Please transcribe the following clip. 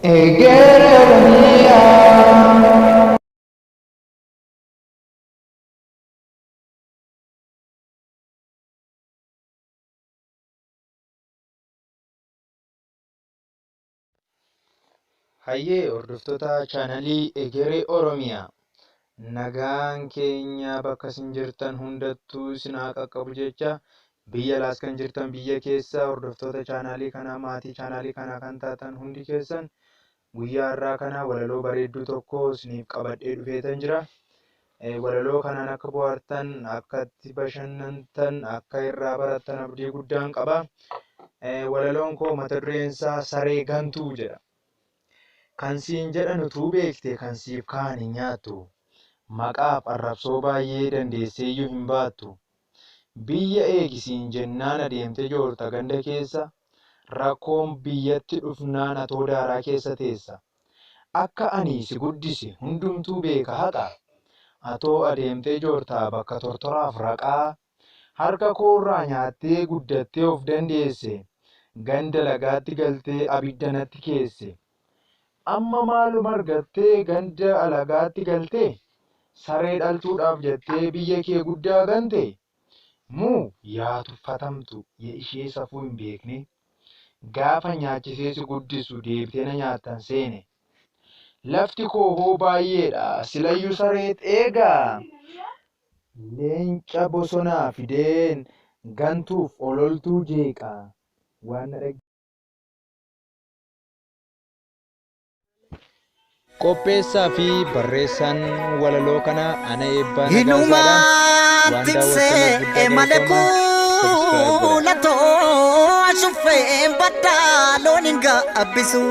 Egeree Oromiyaa. Hayyee hordoftoota chaanalii Egeree Oromiyaa nagaan keenya bakka isin jirtan hundattuu isin haa qaqqabu jecha biyya alaas kan jirtan biyya keessa hordoftoota chaanaalii kanaa maatii chaanaalii kanaa kan taatan hundi keessan guyyaa har'aa kana walaloo bareedduu tokko isiniif qabadhee dhufeetan jira. Walaloo kanaan akka bohaartan, akka itti bashannantan, akka irraa barattan abdii guddaan qaba. Walaloon koo mata dureen isaa saree gantuu jedha. Kan siin jedhan utuu beekte kan siif kaa'an hin nyaattu. Maqaaf arrabsoo baay'ee dandeesseeyyuu hin baattu. Biyya eegi siin jennaan adeemte joorta ganda keessa, rakkoon biyyatti dhufnaan atoo daaraa keessa teessa. Akka ani si guddise hundumtuu beeka haqa, atoo adeemtee joorta bakka tortoraaf raqaa. Harka koorraa nyaattee guddattee of dandeesse. Ganda lagaatti galtee abidda natti keesse. Amma maaluma argattee ganda alagaatti galtee? Saree dhaltuudhaaf jettee biyya kee guddaa gante? Muu yaa tuffatamtu ya ishee safuu hin beekne. Gaafa nyaachisee si guddisu deebitee na nyaattan seene. Lafti koo hoo baay'eedha silayyuu sareet eegaa. Leenca bosonaa fideen gantuuf ololtuu jeeqa. Waan na dhagge. Qopheessaa fi barreessaan walaloo kanaa ana Eebbaa Nagaasaadha. Inumaa Waan tiksee daawwattaniif guddaa malee galatoomaa. Subscribe godhaa. kuulatoo ashuffeen baddaa loon hin gaabbisu.